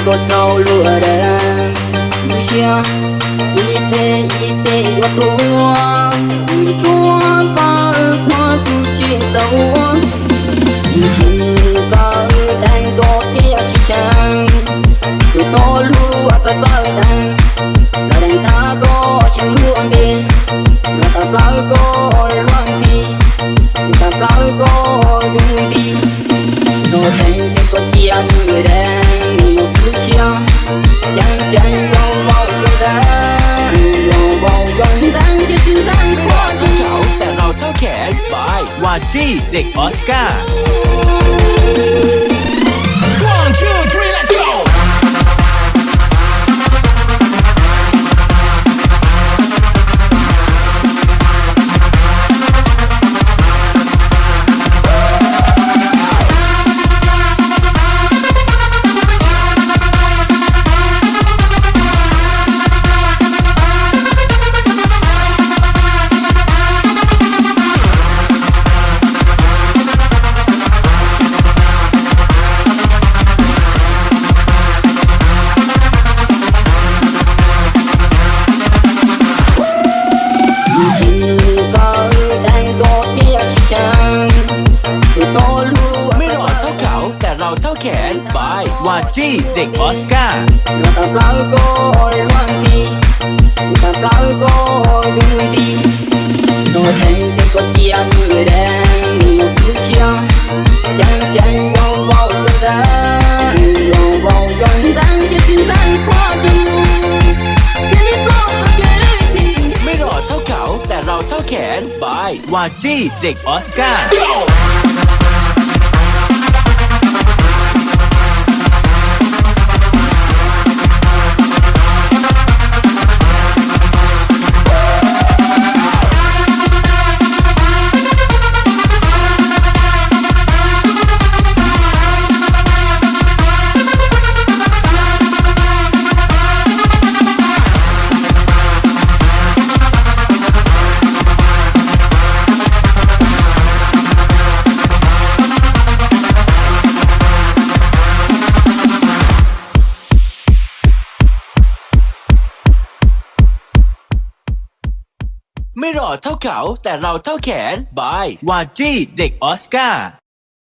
Ua rau luag deev lub siab, ib teg ib teg yuav tuag, tsuas txawj muab tus tsis txawj ua. Tsis txawj deev koj thiaj tsis seev, txhob luag txawj txawj deev, los deev tag koj tsis luag npe, los tawm plaws koj luag ntxhi, tawm plaws koj tus nti. Los deev ces koj cia nws deev, nws mus lub siab, ceev ceev los vau yuav ntxeev, los vau yuav ntxeev ces tsis ntxeev koj tus. Tham rau thawj khev by Y G Dej Oscar. One, two, three, let's go! Mej rov thov khaum tag rau thawj khev by Y G Dej Oscar. Los tawm plaws koj luag ntxhi, tawm plaws koj tus nti. Los deev ces koj cia nws deev, nws lub siab, ceev ceev los vau yuav ntxeev, los vau yuav ntxeev ces tsis ntxeev koj tus. Cia li plaub tau ces mej rov thov khaum tag rau thawj khev by Y G Dej Oscar. Mej rov thov khaum tag rau thawj khev by Y G Dej Oscar.